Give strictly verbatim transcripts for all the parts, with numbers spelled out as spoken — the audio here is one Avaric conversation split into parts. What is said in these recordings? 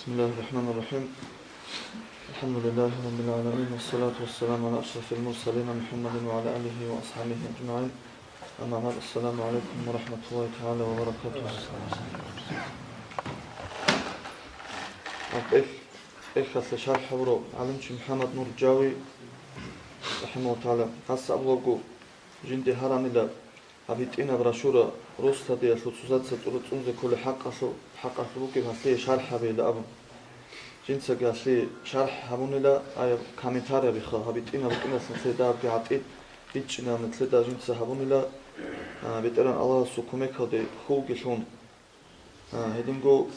بسم الله الرحمن الرحيم. الحمد لله رب العالمين، والصلاة والسلام على أشرف المرسلين محمد وعلى آله وأصحابه أجمعين. أما بعد، السلام عليكم ورحمة الله تعالى وبركاته. ТӀехь-, тӀехьалъе шархӀ гьабурав гӀалимчи МухӀаммад Нур Жави, рахӀимагьуллагьу тагӀала, гьас абулаго, жинде гьаранила гьаб гьитӀинаб брошюра рос-лъадиялъул цоцазда тӀура цӀунзе кколеб хӀакъалъу-, хӀакъалъулъ бугеб гьалъие шархӀ гьабейилан абун. Жинцаги гьалъие шархӀ гьабунила, ай, комментарий гьабиха, гьаб гьитӀинаб букӀиналъ нилъеда гьабги гӀатӀид бичӀчӀинаб нилъеда жинца гьабунила, а, БетӀергьан Аллагьасул кумекалде хьулги лъун. А, гьединго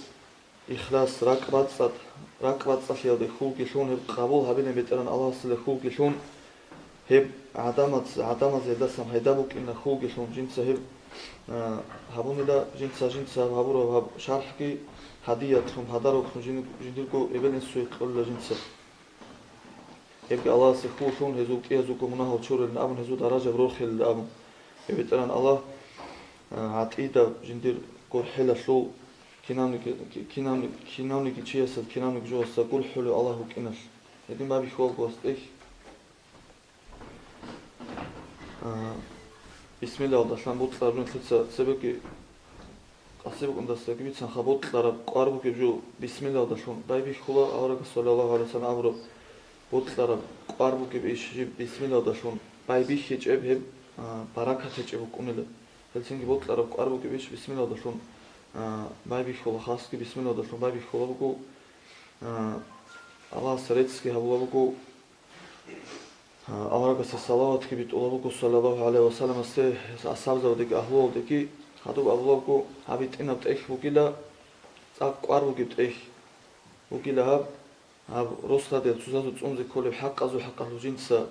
ихлас, ракӀбацӀцӀад-, ракӀбацӀцӀалъиялде хьулги лъун, гьеб къабул гьабилин БетӀергьан Аллагьасда хьулги лъун, гьеб гӀадамаз-, гӀадамазе гьелдасан пайда букӀина хьулги лъун, жинца гьеб, а, гьабунила, жинца, жинца гьабураб гьаб шархӀги гьадиялъун, подароклъун жин-, жиндирго эбел-инсуе кьолила жинца. Гьебги Аллагьасе хьул лъун, гьезул кӀиязулго мунагьал чурилин абун, гьезул даражаби рорхилин абун. Гьеб БетӀергьан Аллагь, а, гӀатӀидаб жиндир гурхӀелалъул, кинавниги, кинавни-, кинавниги чиясда, кинавниги жоялда гурхӀулев Аллагь вукӀиналъ. Гьедин байбихьуларо гьас тӀехь. А, бисмиллагьалдалъун бокьараб жо нилъеца цебеги къасиб букӀундасаги бицанха, бокьараб кӀвар бугеб жо бисмиллагьалдалъун байбихьула, аварагас, саллаллагьу гӀалайгьи вассалам, абураб, бокьараб кӀвар бугеб иш жиб бисмиллагьалдалъун байбихьичӀеб гьеб, а, баракат гьечӀеб букӀунила. Гьелцинги бокьараб кӀвар бугеб иш бисмиллагьалдалъун, а, байбихьула, хасги бисмиллагьалдалъун байбихьула буго, а, Аллагьасе реццги гьабула буго, а, аварагасде салаватги битӀула буго, саллаллагьу гӀалайгьи вассаламасде, асхӀабзабаздеги агьлуялдеги. Гьадуб абула буго, гьаб гьитӀинаб тӀехь бугила, цӀакъ кӀвар бугеб тӀехь бугила гьаб, гьаб рос-лъадиялъул цоцазда цӀунзе кколеб хӀакъазул хӀакъалъулъ жинца,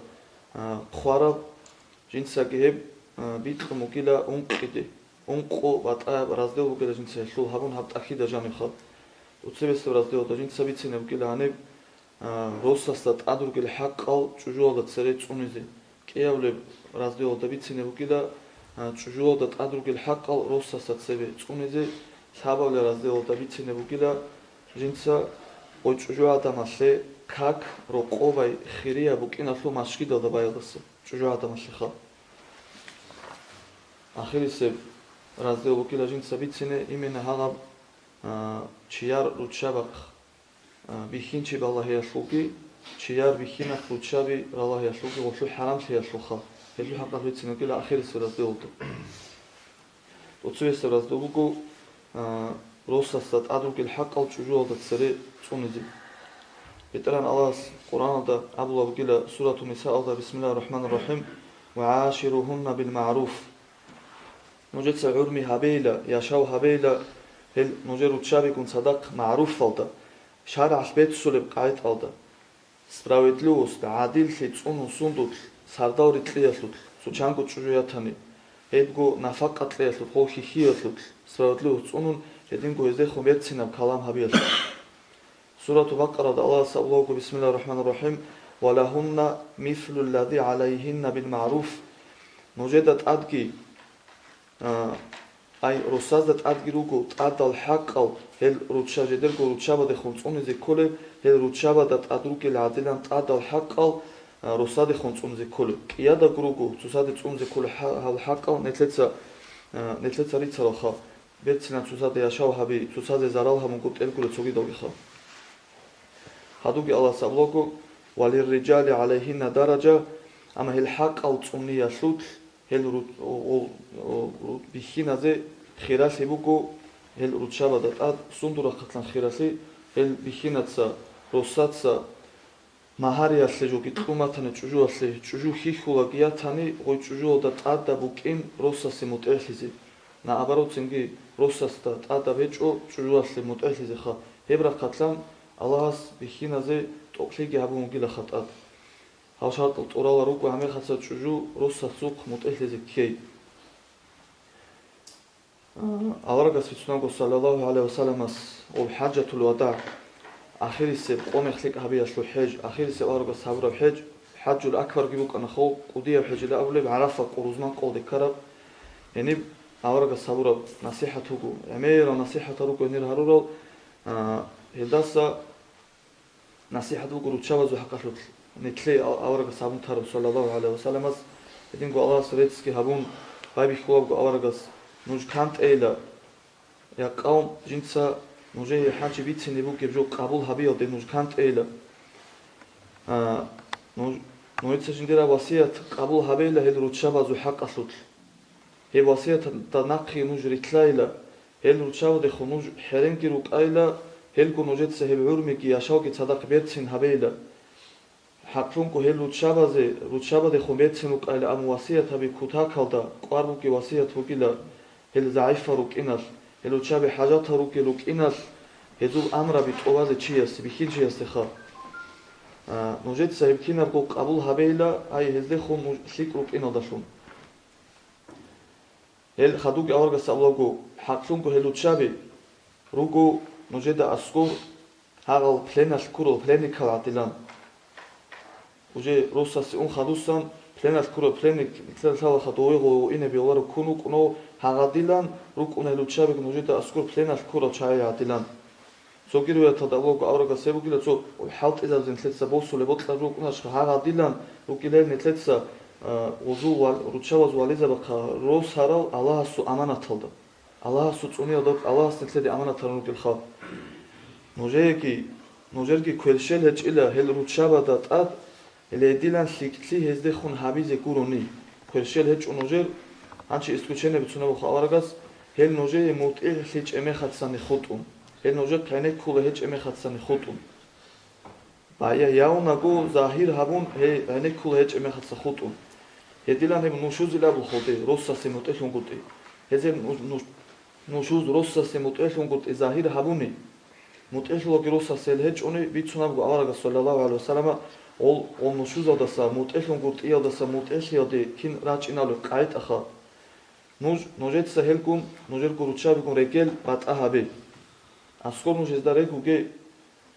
а, хъвараб, жинцаги гьеб, а, бикьун бугила ункъиде, ункъо батӀаяб раздел бугила жинца гьелъул гьабун гьаб тӀахьида жанибха. Цебесеб разделалда жинца бицине бугила гьаниб, а, росасда тӀад ругел хӀакъал чӀужуялда цере цӀунизе. КӀиабилеб разделалда бицине бугила, а, чӀужуялда тӀад ругел хӀакъал росасда цебе цӀунизе. Лъабабилеб разделалда бицине бугила жинца гъой чӀужугӀадамалъе как, рокъобай, хирияб букӀиналъул машгидалда баялдаса чӀужугӀадамалъеха. Ахирисеб раздел бугила жинца бицине именно гьагъаб, а, чияр руччабахъ, а, бихьинчи балагьиялъулги, чияр бихьинахъ руччаби ралагьиялъулги гъолъул хӀарамлъиялъулха. Гьелъул хӀакъалъулъ бицине бугила ахирисеб разделалда. Цебесеб раздел буго, а, росасда тӀад ругел хӀакъал чӀужуялда цере цӀунизе. БетӀергьан Аллагьас Къуръаналда абулеб бугила, Сурату Нисаалда, бисмиллагьир рахӀманир рахӀим, «ва гӀаширугьунна бил магӀруф». Нужеца гӀурми гьабейила, яшав гьабейила гьел нужер руччабигун цадахъ магӀруфалда, шаргӀалъ беццулеб къагӀидалда. Справедливость, гӀадиллъи цӀунун сундулъ, сардал рикьиялъулъ, цо чанго чӀужу ятани, гьебго нафакъа кьеялъулъ, гъол хьихьиялъулъ, справедливость цӀунун, гьединго гьездехун берцинаб калам гьабиялъулъ. Сурату Бакъарада Аллагьас абулеб буго, бисмиллагьир рахӀманир рахӀим, «Ва лагьунна мислу ллази гӀалайгьинна бил магӀруф». Нужеда тӀадги, а, ай, росазда тӀадги руго тӀадал хӀакъал, гьел ручча-, жидерго руччабадехун цӀунизе кколеб, гьел руччабада тӀад ругел гӀадилан тӀадал хӀакъал, а, росадехун цӀунизе кколеб. КӀиядаго руго цоцаде цӀунизе кколеб хӀа-, гьал хӀакъал нилъеца, а, нилъеца рицаралха. Берцинаб цоцаде яшав гьаби, цоцазе зарал гьабун гуртӀел гуро цогидалгиха. Гьадуги Аллагьас абулаго, «Ва лирриджали гӀалайгьинна даража», амма гьел хӀакъал цӀуниялъулъ, гьел ру-, о-, о-, о-, ру-, бихьиназе хиралъи буго, гьел руччабада тӀад сундул рахъалъан хиралъи, гьел бихьинаца, росаца, Магьариялъе жоги кьун батани чӀужуялъе, чӀужу хьихьулаги ятани, гъой чӀужуялда тӀадаб букӀин росасе мутӀигӀлъизе. Наоборот, цинги росасда тӀадаб гьечӀо чӀужуялъе мутӀигӀлъизеха. Гьеб рахъалъан Аллагьас бихьиназе тӀокӀлъиги гьабун вугилаха тӀад. Гьал шартӀал тӀуралел руго гьамихъаца чӀужу росасухъ мутӀигӀлъизе ккей. Аварагас бицунаго, саллаллагьу гӀалайгьи вассаламас, гъоб хӀаджатул вадагӀ, ахирисеб къо-мех лъикӀ гьабиялъул хӀеж, ахирисеб аварагас гьабураб хӀеж, хӀаджул акбарги букӀана, хов кӀудияб хӀежила абулеб, ГӀарафа къу-, рузман къолде ккараб. Гьениб аварагас гьабураб насихӀат буго, гӀемерал насихӀатал руго гьенир гьарурал, а, Гьелдаса насихӀат буго руччабазул хӀакъалъулъ, нилъее ал-, аварагас гьабун тараб, саллаллагьу гӀалайгьи вассаламас, гьединго Аллагьас реццги гьабун, байбихьулебго аварагас нуж кантӀейила, я къавм, жинца нужее гьанчи бицине бугеб жо къабул гьабиялде нуж кантӀейила. А, нуж-, нужеца жиндираб васият къабул гьабейила гьел руччабазул хӀакъалъулъ. Гьеб васияталда нахъе нуж рилълъайила, гьел руччабадехун нуж хӀеренги рукӀайила, гьелго нужеца гьеб гӀурмиги яшавги цадахъ берцин гьабейила. ХӀакълъунго гьел руччабазе, руччабадехун берцин рукӀайила, амма васиятаби кутакалда кӀвар бугеб васият бугила, гьел загӀипал рукӀиналъ, гьел руччаби хӀажатал ругел рукӀиналъ, гьезул амраби тӀубазе чиясе, бихьинчиясеха. А, нужеца гьеб кинабго къабул гьабейила, ай гьездехун нуж лъикӀ рукӀиналдалъун. Гьел хадубги аварагас абулаго, хӀакълъунго гьел руччаби руго нужеда аскӀор гьагъал пленалъ ккурал пленникал гӀадилан. Уже росасе ун хадусан пленалъ ккурал пленник, нилъеда лъалаха дове гъо ине бегьуларо ккун вукӀунев, гьагъадилан рукӀуна гьел руччабиги нужеда аскӀор пленалъ ккурал чагӀи гӀадилан. Цоги риваяталда абулаго аварагас гьеб бугила, цо хӀалтӀизабизе нилъеца босулеб бокьараб рукӀунарищха, гьагъадилан рукӀила гьел нилъеца, а, гъозул вал-, руччабаз вализабахъа рос гьарал Аллагьасул аманаталда. Аллагьасул цӀуниялда Аллагьас нилъеде аманат гьарун ругел халкъ. Нужееги, нужерги кверщел гьечӀила гьел руччабада тӀад, гьеле дилан лъикӀлъи гьездехун гьабизе гурони. Кверщел гьечӀо нужер, гьанчи исключение бицунебухъ аварагас, гьел нужее мутӀигӀлъи чӀемехъацани хутӀун, гьел нужехъ гӀенеккула гьечӀемехъацани хутӀун. Баягьунаго загьир гьабун, гьей гӀенеккула гьечӀеб мехалъа хутӀун. Гьедилан гьеб нушузилабухъалде росасе мутӀигӀлъунгутӀи. Гьезер нуш-, нуш-, нушуз росасе мутӀигӀлъунгутӀи загьир гьабуни, мутӀигӀлъулаги росасе гьел гьечӀони, бицунабго аварагас, саллаллагьу гӀалайгьи вассалама, гъол, гъол нушузалдаса, мутӀигӀлъунгутӀиялдаса мутӀигӀлъиялде кин рачӀиналеб къагӀидаха. Нуж, нужеца гьелгун, нужерго руччабигун регел батӀа гьабе. Аскор нуж гьезда регуге,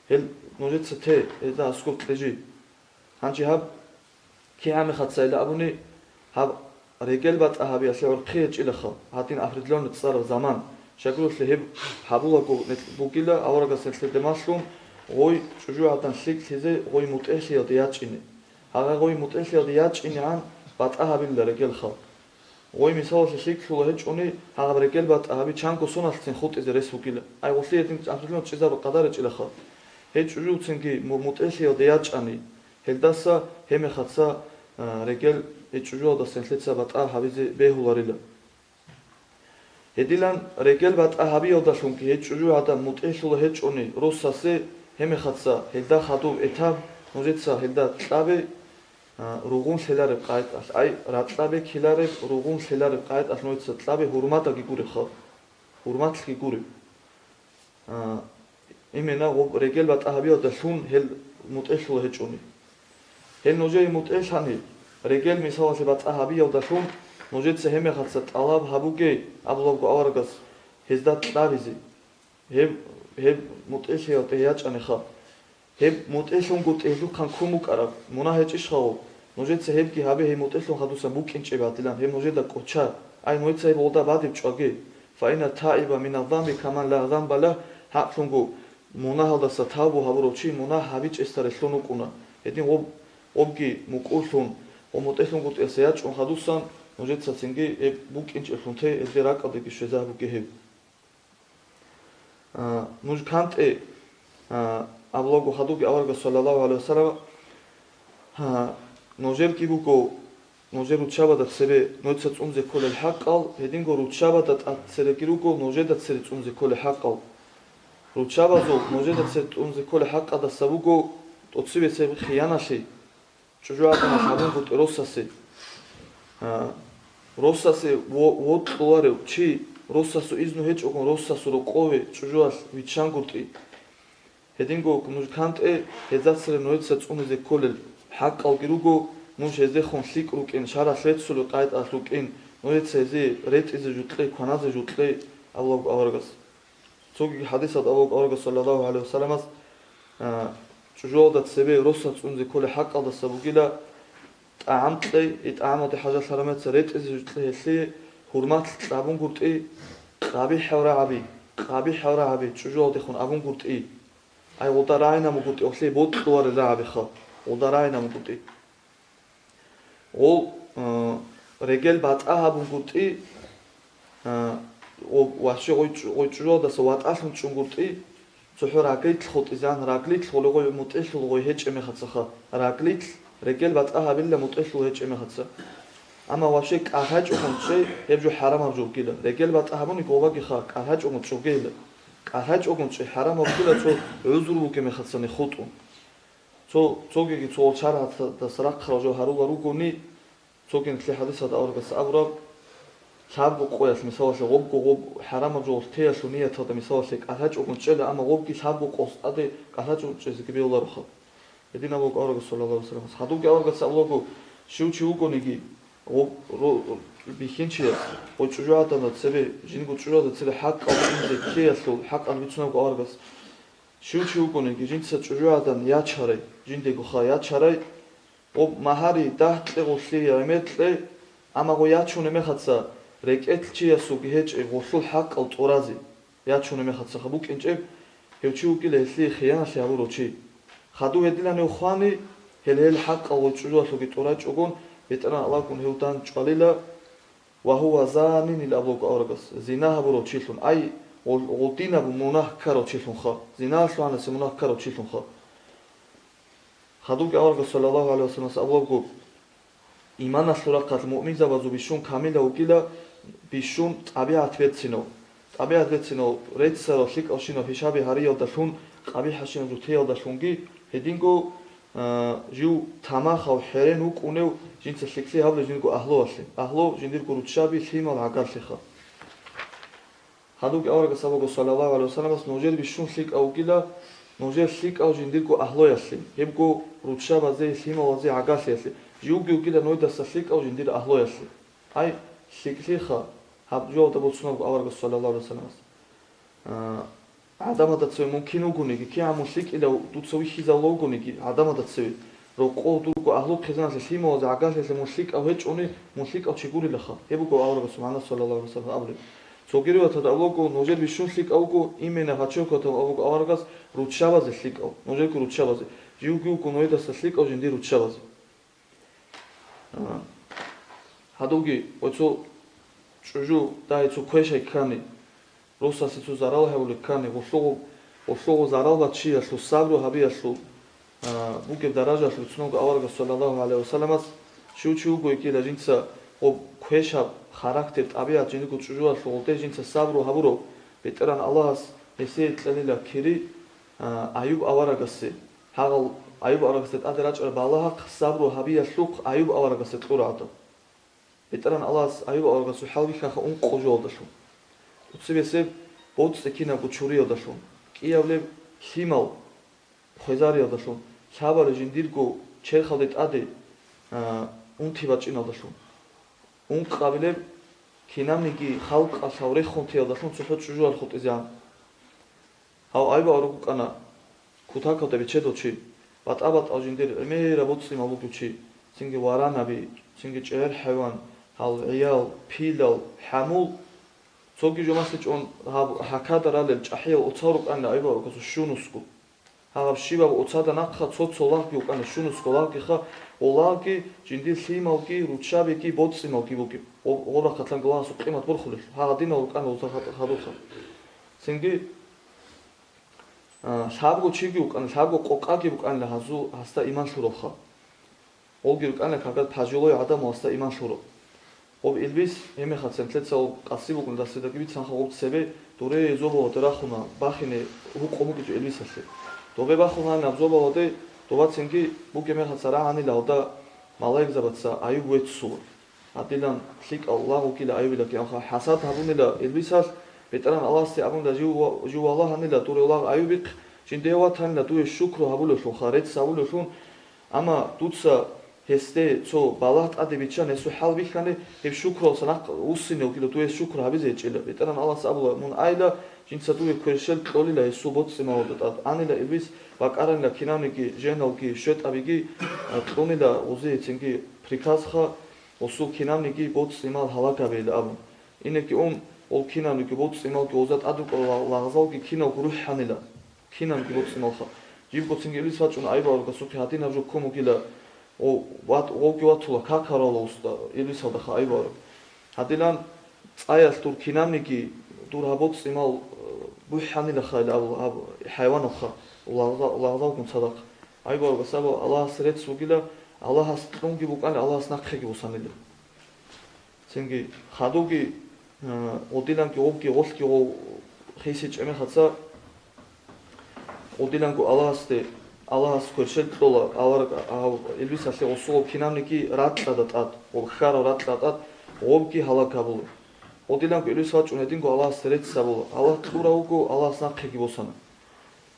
гьел нужеца те, гьезда аскор кьижи. Гьанже гьаб кигӀан мехацайила абуни, гьаб регел батӀа гьабиялъе гӀурхъи гьечӀилаха, гьадин определённый цӀараб заман. Щайгурелъул гьеб гьабулаго нилъ-, бугила, аварагас нилъеде малъун, гъой чӀужугӀадан лъикӀлъизе гъой мутӀигӀлъиялде ячӀине. Гьагъа гъой мутӀигӀлъиялде ячӀинегӀан батӀа гьабила регелха. Гъой мисалалъе лъикӀлъула гьечӀони, гьагъаб регел батӀа гьаби чанго соналъцин хутӀизе рес вугила. Ай гъолъие дин абсолютно чӀезаб къадар гьечӀилаха. Гьей чӀужуцинги му-, мутӀигӀлъиялде ячӀани, гьелдаса гьемехаца, а, регел гьей чӀужуялдаса нилъеца батӀа гьабизе бегьуларила. Гьедилан регел батӀа гьабиялдалъунги гьей чӀужугӀадан мутӀигӀлъула гьечӀони росасе, гьемехаца гьелда хадуб этаб нужеца гьелда кьабе, а, ругъун лъелареб къагӀидалъ, ай, ракьа бекилареб, ругъун лъелареб къагӀидалъ нужеца кьабе гьурмадаги гуребха, гьурматлъги гуреб. А, имена гъоб регел батӀа гьабиялдалъун гьел мутӀигӀлъула гьечӀони. Гьел нужее мутӀигӀлъани, регел мисалалъе батӀа гьабиялдалъун нужеца гьемехаца тӀалаб гьабуге, абулабго аварагас, гьезда кьабизе. Гьеб, гьеб мутӀигӀлъиялде ячӀаниха. Гьеб мутӀигӀлъунгутӀи гьелъухъан ккун букӀараб, мунагь гьечӀищха гъоб? Нужеца гьебги гьабе, гьеб мутӀигӀлъун хадусан букӀинчӀеб гӀадилан, гьеб нужеда кӀоча. Ай, нужеца гьеб гъолда бадиб чӀваге. Фаинна таиба мина замби каман ла замба лагь, хӀакълъунго мунагьалдаса тавбу гьабурав чи мунагь гьабичӀесда релълъун вукӀуна. Гьедин гъоб, гъобги мукӀурлъун, гъоб мутӀигӀлъунгутӀиялъе ячӀун хадусан, нужецацинги гьеб букӀинчӀелъун те, гьезде ракӀалдеги щвезабуге гьеб. А, нуж кантӀе, а, абулаго хадубги аварагас, саллаллагьу гӀалайгьи вассалам, а, нужерги буго, нужер руччабада цебе нуца цӀунзе кколел хӀакъал, гьединго руччабада тӀад цереги руго нужеда цере цӀунзе кколел хӀакъал. Руччабазул нужеда цере цӀунзе кколел хӀакъадаса буго тӀоцебесеб хияналъи. ЧӀужугӀаданалъ гьабунгутӀи росасе. А, росасе во-, вокьуларев чи росасул изну гьечӀогун росасул рокъове чӀужуялъ виччангутӀи. Гьединго нуж кантӀе, гьезда цере нужеца цӀунизе кколел хӀакъалги руго, нуж гьездехун лъикӀ рукӀин, шаргӀалъ реццулел къайдалъ рукӀин, нужеца гьезие ретӀизе жо кье, кваназе жо кье, абулабго аварагас. Цоги хӀадисалда абулаго аварагас, саллаллагьу гӀалайгьи вассаламас, а, чӀужуялда цебе росас цӀунзе кколеб хӀакъалдаса бугила, тӀагӀам кьей, и тӀагӀамалде хӀажалъараб мехалъ ретӀизе жо кьей гьелъие, гьурмат кьабунгутӀи, къабихӀал рагӀаби, къабихӀал рагӀаби чӀужуялдехун абунгутӀи. Ай, гъода рагӀинаб бугутӀи, гъолъие бокьуларел рагӀабиха, гъода рагӀинаб бугутӀи. Гъол, э, регел батӀа гьабунгутӀи, э, гъо-, ваще гъой чӀу-, гъой чӀужуялдаса ватӀалъун чӀунгутӀи, цохӀо раглилъ хутӀизан, раглилъ гъоле гъой мутӀигӀлъул гъой гьечӀеб мехацаха, раглилъ, регел батӀа гьабила мутӀигӀлъул гьечӀеб мехаца. Амма ваще кӀалъачӀогун чӀей, гьеб жо хӀарамаб жо бугила. Регел батӀа гьабуни гъобагиха, кӀалъачӀогун чӀогейила. КӀалъачӀогун чӀей хӀарамаб бугила цо гӀузру бугеб мехацани хутӀун. Цо, цогиги цо шаргӀаталдаса рахъарал жо гьарулел ругони, цоги нилъер хӀадисалда аварагас абураб, лъабго къоялъ, мисалалъе, гъобго гъоб хӀарамаб жо теялъул нияталда, мисалалъе, кӀалъачӀогун чӀела, амма гъобги лъабго къоялъ тӀаде кӀалъачӀогун чӀезеги бегьулароха. Гьединаб буго аварагас, саллаллагьу гӀалайгьи вассалам. Гьадубги аварагас абулаго, щив чи вугониги, гъоб-, ро-, бихьинчияс, гъой чӀужугӀаданал цебе, жинго чӀужугӀадан цебе хӀакъалда инзе ккеялъул хӀакъалъ бицунабго аварагас, щив чи вугониги, жинца чӀужугӀадан ячарай, жиндего ха ячарай, гъоб магьари дагь кье гъолъие гӀемер кье, амма гъой ячунеб мехаца рекӀелъ чиясулги гьечӀеб гъолъул хӀакъал тӀуразе ячунеб мехацаха букӀинчӀеб, гьев чи вукӀила гьелъие хияналъи гьабурав чи. Хадув гьедиланив хвани, гьел гьел хӀакъал гъой чӀужуялъулги тӀурачӀогон, БетӀергьан Аллагьгун гьев дандчӀвалила, ва гьува занин ил абулаго аварагас, зина гьабурав чилъун, ай, гъол-, гъолдинаб мунагь ккарав чилъунха, зиналъул гьанасе мунагь ккарав чилъунха. Хадубги аварагас, саллаллагьу гӀалайгьи вассаламас абулаго, иманалъул рахъалъ муъминзабазул бищун камилав вугила, бищун тӀабигӀат берцинав. ТӀабигӀат берцинав, реццарав, лъикӀавщинав хӀишаби гьариялдалъун, къабихӀабщинаб жо теялдалъунги, гьединго, а, жив тамахав, хӀерен вукӀунев, жинца лъикӀлъи гьабулев жиндирго агьлуялъе. Агьлу жиндирго руччаби, лъимал, гӀагарлъиха. Гьадубги аварагас абуго, саллаллагьу гӀалайгьи вассаламас, нужер бищун лъикӀав вугила, нужер лъикӀав жиндирго агьлуялъе, гьебго руччабазе, лъималазе, гӀагарлъиялъе, живги вугила нойдаса лъикӀав жиндир агьлуялъе. Ай, лъикӀлъиха, гьаб жоялда бицунабго аварагас, саллаллагьу гӀалайгьи вассаламас. А, гӀадамалда цеве мумкин вугониги, кигӀан мун лъикӀилав дуца вихьизавулев вугониги, гӀадамалда цеве, рокъов дурго агьлу-хъизаналъе, лъималазе, гӀагарлъиялъе мун лъикӀав гьечӀони, мун лъикӀав чи гурилаха. Гьеб буго аварагасул магӀна, саллаллагьу гӀалайгьи вассалам, абулеб. Цогидаб риваяталда абулаго, нужер бищун лъикӀав вуго, именно гьачамго ккола абуго аварагас, руччабазе лъикӀав, нужерго руччабазе. Живги вуго нужедаса лъикӀав жиндир руччабазе. А, гьадуги, ва цо чӀужу дагье цо квешай ккани, росасе цо зарал гьавулеб ккани, гъолъого, гъолъого зарал бачиялъул, сабру гьабиялъул, а, бугеб даражалъ бицунго аварагас, саллаллагьу гӀалайгьи вассаламас, щив чи вуго йикӀила жинца гъоб квешаб характер, тӀабигӀат жиндирго чӀужуялъул гъолде жинца сабру гьабурав, БетӀергьан Аллагьас гьесие кьанила кири, а, Аюб аварагасе. Гьагъал Аюб аварагасда тӀаде рачӀараб балагьахъ сабру гьабиялъухъ Аюб аварагасе кьура гӀадаб. БетӀергьан Аллагьас Аюб аварагасул хӀал бихьаха ункъо жоялдалъун. Цебесеб боцӀи кинабго чуриялдалъун, кӀиявлеб лъимал хвезариялдалъун, лъабабилеб жиндирго черхалде тӀаде, а, унти бачӀиналдалъун, ункъабилеб кинабниги халкъалъ гьав рехун теялдалъун цохӀо чӀужуялъ хутӀизегӀан. Гьав Аюб авараг вукӀана кутакалда бечедав чи, батӀа-батӀал жиндир гӀемераб боцӀи-мал бугев чи, цинги варанаби, цинги чӀегӀер хӀайван, гьал гӀиял, пилал, хӀамул. Цоги жо малъичӀун гьаб гьакада ралел чӀахӀиял оцал рукӀана Аюб аварагасул щунусго. Гьаб щибаб оцада нахъа цо-цо лагъги вукӀана, щунусго лагъгиха, ва лагъги жиндир лъималги, руччабиги, боцӀи-малги бугеб. Гъо-, гъорахъалъан лагъасул къимат борхулелъул, гьагъадинал рукӀана гъозда хадурха. Цинги, а, лъабго чиги вукӀана, лъабго къокъаги букӀанила гьазул, гьасда иман лъуравха. Гъолги рукӀана какда пожилой гӀадамал гьасда иман лъурав. Гъоб илбис гьеб мехалъ сентлъецал къаси букӀун, дасидаги бицанха гъоб цебе дуре зобалде рахуна, бахине гьукъун букӀинчӀо илбисалъе. Добе бахун гьанаб зобалде, добацинги бугеб мехалъ рагӀанила гьалда малаикзабаца Аюб веццула. Гьадилан лъикӀал лагъ вукӀила Аюбилаги, амха хӀасад гьабунила илбисалъ, БетӀергьан Аллагьасде абунила жив ва-, жив валагьанила дуре лагъ Аюбихъ, жинде ватанила дуе шукру гьабулевлъунха, рецц гьабулевлъун, амма дуца гьесде цо балагь тӀаде биччан, гьесул хӀал бихьани, гьеб шукруялдаса нахъ вуссине вукӀила, дуе гьес шукру гьабизе гьечӀила. БетӀергьан Аллагьас абула, мун айила, жинца дуе кверщел кьолила гьесул боцӀи-малалда тӀад. Анила илбис, бакӀаранила кинабниги, женалги, щветӀабиги, а, кьунила гъозие цинги приказха, гъосул кинабниги боцӀи-мал гьалаг гьабейила абун. Инеги ун, гъол кинабниги боцӀи-малги гъозда тӀад рукӀарал ла-, лагъзалги киналго рухӀанила. Кинабги боцӀцӀиналха. Жибго цинги иблис вачӀун Айюб аварагасухъе гьадинаб жо ккун бугила, о, ват-, вовги ватула, какарала уста иблисалдаха Айюб авараг. Гьадилан цӀаялъ дур кинабниги, дур гьаб боцӀцӀимал, э, бухӀанилаха ил абу-, абу-, хӀайваналха, лагъза-, лагъзалгун цадахъ. Айюб аварагас абула, Аллагьасе рецц бугила, Аллагьас кьунги букӀанила, Аллагьас нахъеги босанила. Цинги хадуги, э, гъодиланги гъобги гъолъги гъов хисичӀеб мехаца, гъодиланго Аллагьасде, Аллагьас кверщел кьола, авараг, гьав иблисалъе гъосул гъоб кинабниги ракьада тӀад, гъоб хьарав ракьада тӀад, гъобги гьалаг гьабула. Гъодиланго иблис вачӀун гьединго Аллагьасде рецц гьабула. Аллагь кьурав вуго, Аллагьас нахъеги босана.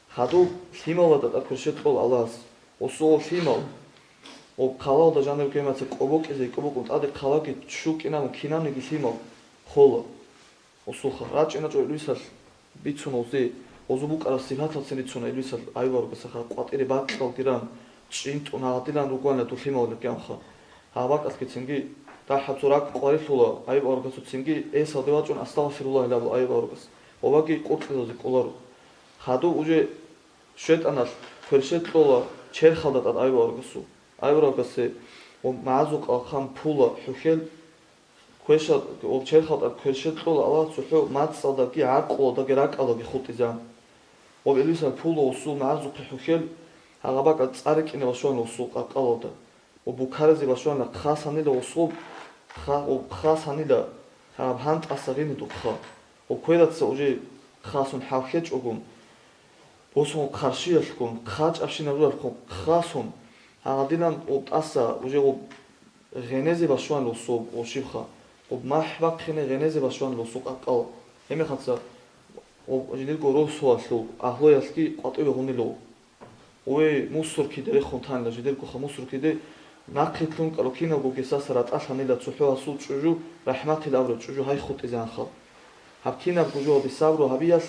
Хадуб лъималада тӀад кверщел кьола Аллагьас. Гъосул лъимал. Гъоб хъалалда жанир гьемаца кӀобокӀизе, кӀобокӀун тӀаде хъалаги чӀукӀинабун кинабниги лъимал хола. Гъосулха рачӀиначӀо иблисалъ бицун гъозе, гъозу букӀараб сипаталцин рицуна иблисалъ Айюб аварагасаха, къватӀире бакьалги ран, чӀинтӀун гьагъадилан ругоанила дур лъимал рекӀанха. Гьаб бакӀалъгицинги дагьаб цо ракӀ къварилъула Айюб аварагасуцинги, эсалде вачӀун, Астагъфируллагь, гьабула Айюб аварагас. Гъобаги къуркьизазе кӀоларо. Хадуб уже ШайтӀаналъ кверщел кьола черхалда тӀад Айюб аварагасул. Айюб аварагасе ва магӀазукъа хъан пула хӀухьел, квеша-, ва черхалда тӀад кверщел кьола Аллагь цохӀо мацӀалдаги, гӀакълуялдаги, ракӀалдаги хутӀизан. Ва иблисал пула гъосул магӀазухъе хӀухьел, гьагъаб бакӀа цӀа рекӀине башван гъосул къаркъалалда. Ва букаразе башвана хъасанила гъосул, хъа-, ва хъасанила гьаб гьантӀаса гъинидухъа. Ва квераца уже хъасун хӀалхьечӀогун, босун хъарщиялъгун, хъачӀабщинаб руралъухъун хъасун, гьагъадинан ва тӀаса уже ва гъенезе башван гъосул ва щибха, ва махӀ бахъине гъенезе башван гъосул къаркъал. Гьебмехаца ва жиндирго росулалъул агьлуялъги къватӀиве гъунилав. Ой, мусуркиде рехун танила жидерго ха, мусуркиде нахъе лъун кӀалу киналго гесаса ратӀалъанила цохӀо гьасул чӀужу, РахӀматил абураб чӀужу гьай хутӀизанха. Гьаб кинабго жо гьаб сабру гьабиялъ,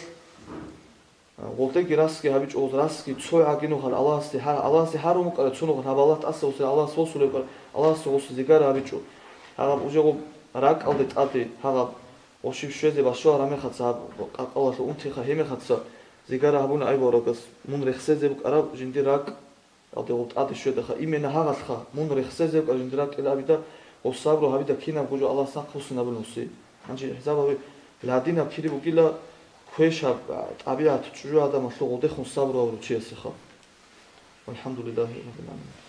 а, гъолдеги расги гьабичӀо, гъоз расги цо гӀагинухъан Аллагьасде гьар-, Аллагьасде гьарун букӀараб цунухъан гьаб Аллагь тӀаса вуссин Аллагьас восулеб букӀар, Аллагьасде гъосул зигара гьабичӀо. Гьаб уже гъоб ракӀалде тӀаде гьаб Ошиб щвезе башвараб мехаца гьаб къаркъалалъув унтиха, гьеб мехаца зигара гьабуна Айюб аварагас, мун рехсезе букӀараб жиндир ракӀ, алде гъуб тӀаде щведаха, имена гьагъалъха, мун рехсезе букӀараб жиндир ракӀ ил абида, гъоб сабру гьабида кинабго жо Аллагьас нахъ буссинабуна гъосие. Гьанже хӀисаб гьабе, ладинаб кири бугила квешаб тӀабигӀат чӀужу гӀадамалъул гъудехун сабру гьабурав чиясеха. Валхамдулиллагьи раббил гӀаламин.